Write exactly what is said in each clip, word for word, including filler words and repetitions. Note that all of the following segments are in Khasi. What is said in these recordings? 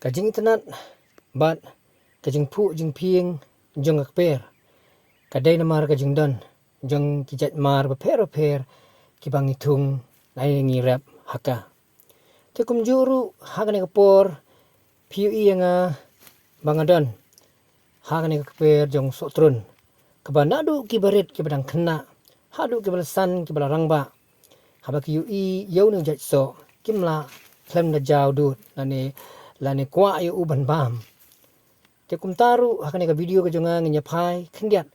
Ka jingitynnad bad ka jingphuh jingphieng jong ka kper ka dei namar ka jingdon jong ki jait mar bapher bapher kiba ngi thung lane ngi rep ha ka. Te kumjuh ruh ha kane ka por phi ïohi ïa nga ba nga don ha kane ka kper jong Sohtrun, kaba naduh kiba rit kiba dang khynnah haduh kiba la san kiba la rangbah, haba ki ïohi ïa une u jait soh kim lah khlem da jaw dud lane, lane kwah ïa u ban bam. Te kumta ruh ha kane ka video ka jong nga ngin ïa phai khyndiat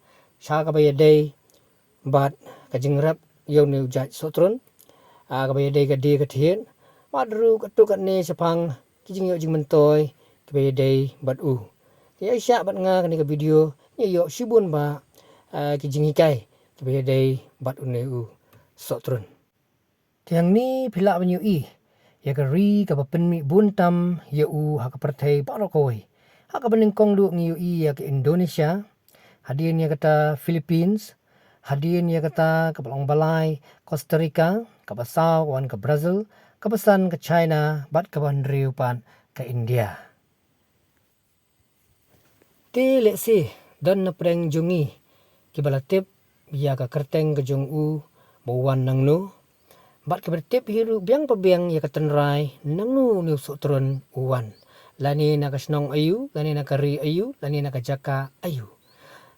sha kaba ïadei bad ka jingrep ïa une u jait Sohtrun, ah, kaba ïadei ka die ka thied, bad ruh katto katne shaphang ki jingïoh jingmyntoi kiba ïadei bad u. Te ïa shah bad nga kane ka video, ngi ïoh shibun ba, ah, ki jinghikai kiba ïadei bad une u Sohtrun. Te hangne phi lah ban ïohi ïa ka ri kaba pynmih bun tam ïa u ha ka pyrthei baroh kawei. Ha kaba nyngkong duh ngi ïohi ïa ka Indonesia, hadien ïa kata Philippines, hadien ïa kata kaba long ba lai Costa Rica, kaba saw ka wan ka Brazil, kaba san ka China, bad kaba hynriew pat ka India. Te lehse don na pdeng jong ngi kiba la tip ïa ka kyrteng ka jong u ba u wan nangno, bad kiba tip hi ruh biang pa biang ïa ka tynrai nangno une u Sohtrun u wan, lane na ka shnong aïu, lane na ka ri aïu, lane na ka jaka aïu.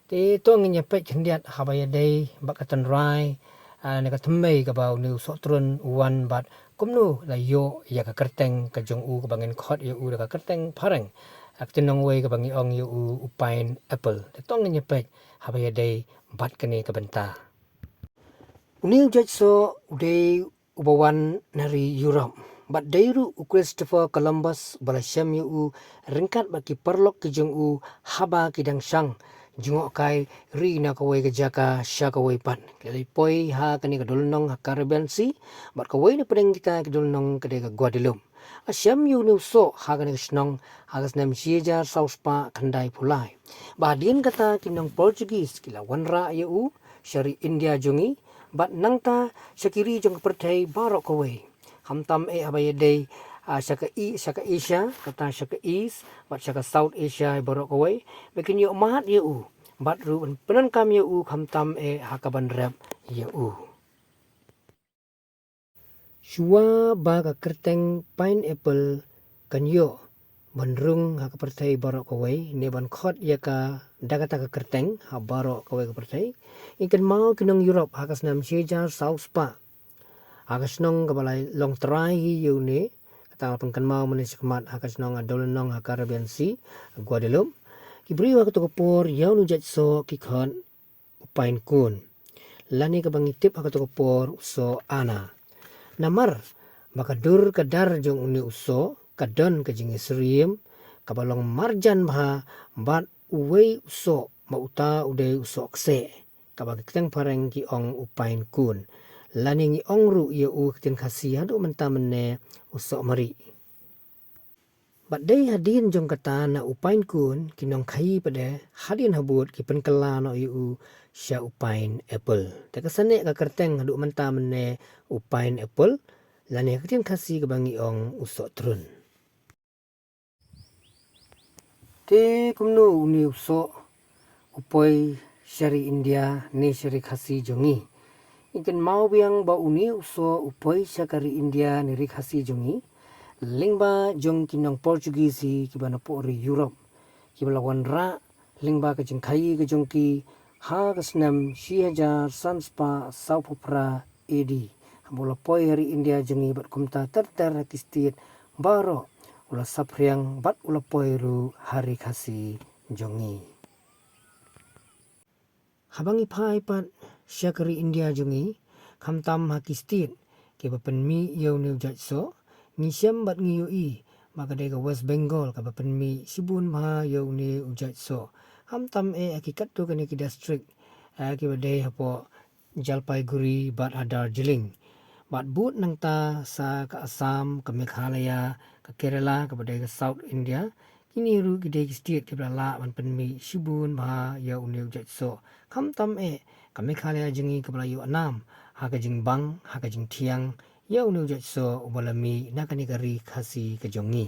Te to ngin ïa peit khyndiat haba ïadei bad ka tynrai, ah, ne ka thymmei kaba une u Sohtrun u wan bad kumno la ïoh ïa ka kyrteng ka jong u kaba ngin khot ïa u da ka kyrteng phareng, ah, ka ktien nongwei kaba ngi ong ïa u u pineapple. Te to ngin ïa peit haba ïadei bad kane ka bynta. Une u jait soh u dei uba wan na ri Europe, bad dei ruh u Christopher Columbus ba la shem ïa u ryngkat bad ki paralok ki jong u haba ki dang shang jngohkai ri na kawei ka jaka sha kawei pat. Ki la poi ha kane ka dulnong ha Caribbean Sea, bad kawei na pdeng kita ki dulnong ka dei ka Guadeloupe. La shem ïa une u soh ha kane ka shnong ha ka snem shi hajar saw spah khyndai phew lai. Bad hadien kata ki nong Portuguese ki la wanrah ïa u sha ri India jong ngi, bad nangta sha ki ri jong ka pyrthei baroh kawei. Khamtam eh haba ïadei, ah, sha ka i, sha ka Asia, kata sha ka East bad sha ka South Asia baroh kawei, ba kin ïoh mad ïa u bad ruh ban pyndonkam ïa u khamtam eh ha kaban rep ïa u. Shuwa ba ka kyrteng pineapple kan ïoh ban rung ha ka pyrthei baroh kawei, ne ban khot ïa ka da kata ka kyrteng ha baroh kawei ka pyrthei, ngi kynmaw ki nong Europe ha ka snem shi hajar saw spah, ha ka shnong kaba la long trai hi ïa une, kata nga la pynkynmaw mynne shakhmat, ha ka shnong ha dulnong ha Caribbean Sea, Guadeloupe, ki briew ha kato ka por ïa une u jait soh ki khot u pine cone, lane kaba ngi tip ha kato ka por u soh ana. Namar ba ka dur ka dar jong une u soh ka don ka jingisyriem kaba long marjan bha bad uwei u soh, ba uta u dei u soh kseh, kaba ki kteng phareng ki ong u pine cone, lane ngi ong ruh ïa u ha ka ktien Khasi haduh mynta mynne u soh marieh. Bad dei hadien jong kata na u pine cone ki nongkhaïi pat de hadien habud ki pynkylla noh ïa u sha u pineapple. Te ka saniah ka kyrteng haduh mynta mynne u pineapple, lane ha ka ktien Khasi kaba ngi ong u soh trun. Te kumno une u soh u poi sha ri India ne sha ri Khasi jong ngi? Ngi kynmaw biang ba une u soh u poi sha ka ri India ne ri Khasi jong ngi lyngba jong ki nong Portuguese hi kiba napoh ri Europe, kiba la wanrah lyngba ka jingkhaïi ka jong ki ha ka snem shi hajar san spah saw phew phra A D, haba u la poi ha ri India jong ngi bad kumta ter ter ha ki state baroh u la saphriang bad u la poi ruh ha ri Khasi jong ngi. Haba ngi phai pat sha ka ri India jong ngi, khamtam ha ki state kiba pynmih ïa une u jait soh, ngi shem bad ngi ïohi ba ka dei ka West Bengal kaba pynmih shibun bha ïa une u jait soh. Khamtam eh ha ki katto katne ki district, eh, kiba dei hapoh Jalpaiguri bad ha Darjeeling. Bad bud nangta sa ka Assam, ka Meghalaya, ka Kerala, kaba dei ka South India, kine ruh ki dei ki state kiba la lah ban pynmih shibun bha ïa une u jait soh. Khamtam eh ka Meghalaya jong ngi kaba la ïoh nam ha ka jingbang, ha ka jingthiang ïa une u jait soh uba la mih na kane ka ri Khasi ka jong ngi.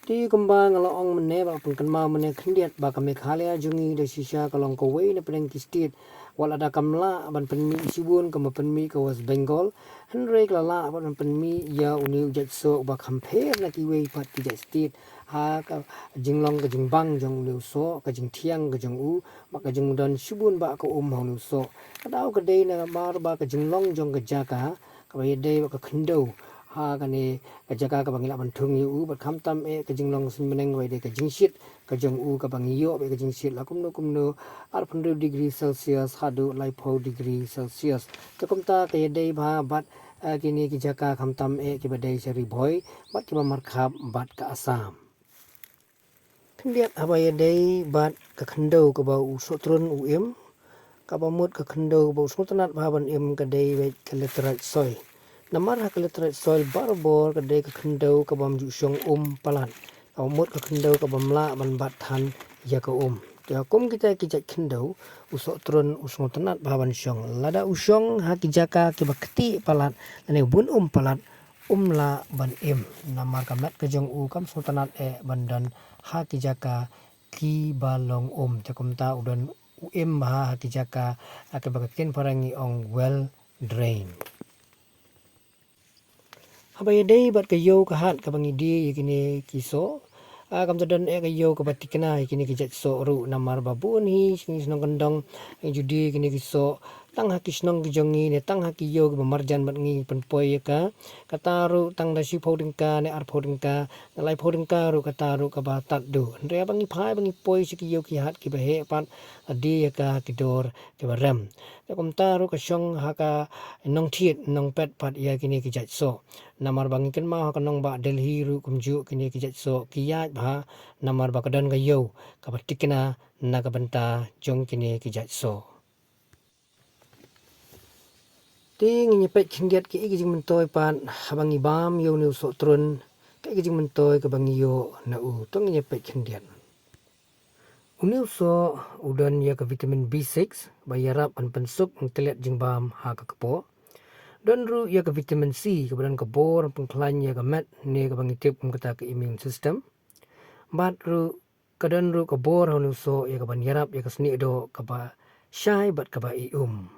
Te kumba nga la ong mynne, ba pynkynmaw mynne khyndiat, ba ka Meghalaya jong ngi da shisha ka long kawei na pdeng ki state wat lada kam lah ban pynmih shibun kumba pynmih ka West Bengal, hynrei ka la lah ban pynmih ïa une u jait soh ba kham pher na kiwei pat ki jait state ha ka jinglong ka jingbang jong une u soh, ka jingthiang ka jong u, bad ka jingdon shibun ba ka um ha une u soh. Ka daw ka dei namar ba ka jinglong jong ka jaka kaba ïadei bad ka khyndew ha kane ka jaka kaba ngi lah ban thung ïa u, bad khamtam eh ka jinglong suiñbneng kaba ïadei ka jingshit ka jong u, kaba ngi ïoh bad ka jingshit la kumno kumno arphew hynriew degree Celsius haduh laiphew degree Celsius. Te kumta ka ïadei bha bad, eh, kine ki jaka khamtam eh kiba dei sha Ri Bhoi bad kiba markhap bad ka Assam. Khyndiat haba ïadei bad ka khyndew kaba u sohtrun u im, kaba mut ka khyndew kaba u sngewtynnat bha ban im ka dei bad ka laterite soil. Namar ha ka laterite soil barabor ka dei ka khyndew kabym ju shong um palat, kaba mut ka khyndew kabym lah ban bat than ïa ka um. Te ha kum kita ki jait khyndew, u sohtrun u sngewtynnat bha ban shong. Lada u shong ha ki jaka kiba ktieh palat lane bun um palat, um lah ban im, namar ka met ka jong u kam sngewtynnat eh ban don ha ki jaka kiba long um. Te kumta u don u im bha ha ki jaka, ah, kaba ka ktien phareng ngi ong well drain. Haba ïadei bad ka ïew ka hat kaba ngi die ïa kine ki soh, ah, kam ta don eh ka ïew kaba tikna ïa kine ki jait soh ruh, namar ba bun hi sha ngi shnong kyndong ngi ju die ïa kine ki soh tang ha ki shnong ki jong ngi ne tang ha ki ïew kiba marjan bad ngi, ngi pynpoi ïa ka, kata ruh tang da shiphew tyngka ne arphew tyngka ne laiphew tyngka ruh, kata ruh kaba tad duh. Hynrei haba ngi phai ba ngi poi sha ki ïew ki hat kiba heh pat, la die ïa ka ha ki dor kiba rem. Te kumta ruh ka shong ha ka nongthied nongpet pat ïa kine ki jait soh. Namar ba ngi kynmaw ha ka nongbah Delhi ruh kumjuh kine ki jait soh ki ïaid bha, namar ba ka don ka ïew kaba tikna na ka bynta jong kine ki jait soh. Te ngin ïa peit khyndiat kaei ka jingmyntoi pat haba ngi bam ïa une u sohtrun, kaei ka jingmyntoi kaba ngi ïoh na u. To ngin ïa peit khyndiat. Une u soh u don ïa ka vitamin B six ba ïarap ban pynsuk ïa ka klet jingbam ha ka kpoh. Don ruh ïa ka vitamin C kaba don ka bor ban pynkhlaiñ ïa ka met ne kaba ngi tip kum kata ka immune system. Bad ruh ka don ruh ka bor ha une u soh ïa kaban ïarap ïa ka snieh doh kaba shai bad kaba ih um.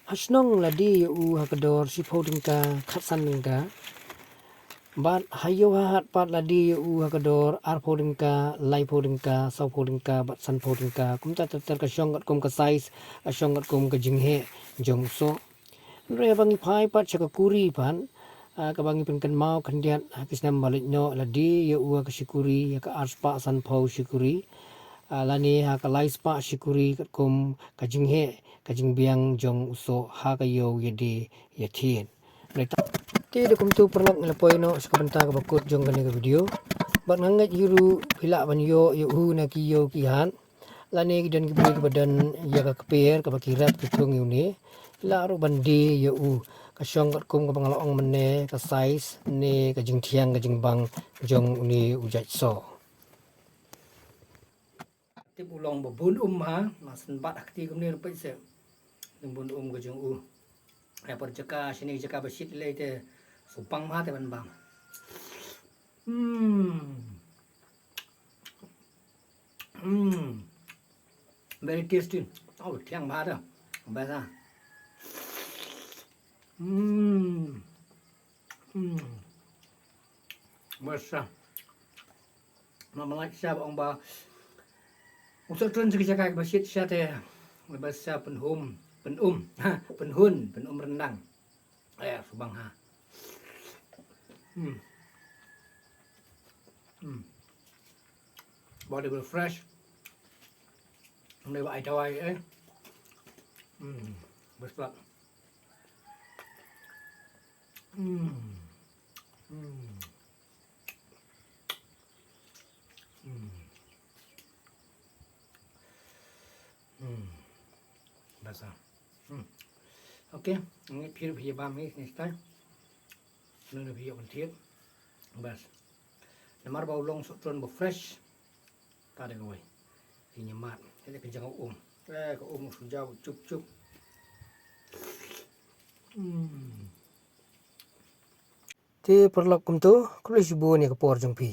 Ha shnong la die ïa u ha ka dor shiphew tyngka, khatsan tyngka. Bad ha ïew ha hat pat la die ïa u ha ka dor arphew tyngka, laiphew tyngka, sawphew tyngka bad sanphew tyngka. Kumta ter ter, ka shong katkum ka size, ka shong katkum ka jingheh jong u soh. Hynrei haba ngi phai pat sha ka kuri pat, ah, kaba ngi pynkynmaw khyndiat ha ki snem ba leit noh, la die ïa u ha ka shikuri, ha ka arspah sanphew shikuri, ah, lane ha ka laispah shikuri katkum ka jingheh ka jingbiang jong u soh ha ka ïew ïadie ïathied. Te da kumtu paralok ngi la poi noh sha ka bynta kaba kut jong kane ka video. Bad nga ngeit hi ruh phi lah ban ïoh ïa u na ki ïew ki hat. Lane ki don ki briew kiba don ïa ka kper kaba ki rep ki thung ïa une, lah ruh ban die ïa u. Ka shong katkum kaba nga la ong mynne, ka size ne ka jingthiang ka jingbang jong une u jait soh. Tip u long ba bun um ha, ma shen bat ha kti kumne ruh peit se. Bun um ka jong u. Ai por jaka shini jaka ba shit lei te, subang ma te ban bang. Hmm. Hmm. Very tasty. Oh, thiang bha da. Bha da. Hmm. Hmm. Bha sa. Ma malak sa ba ong ba. Usah tren segi jakai ba shit sa te. Bha sa pynhum, pynum. Ha, pynhun, pynum rendang. Eh, subang ha. Hmm. Hmm. Body will fresh. Nang dei ba ai tawai eh. Hmm. Best plat. Hmm. Hmm. Hmm. Hmm. Best ah. Hmm. Okay, ngi phir phi bam ngi next time. Nang phi yok thied. Bas. Namar ba u long soh tron ba fresh. Ta de kawai. Ki nyamat. Ki de ka jang um. Eh, ka um su jaw chup chup. Hmm. Te paralok, kumto khublei shibun ïa ka por jong phi.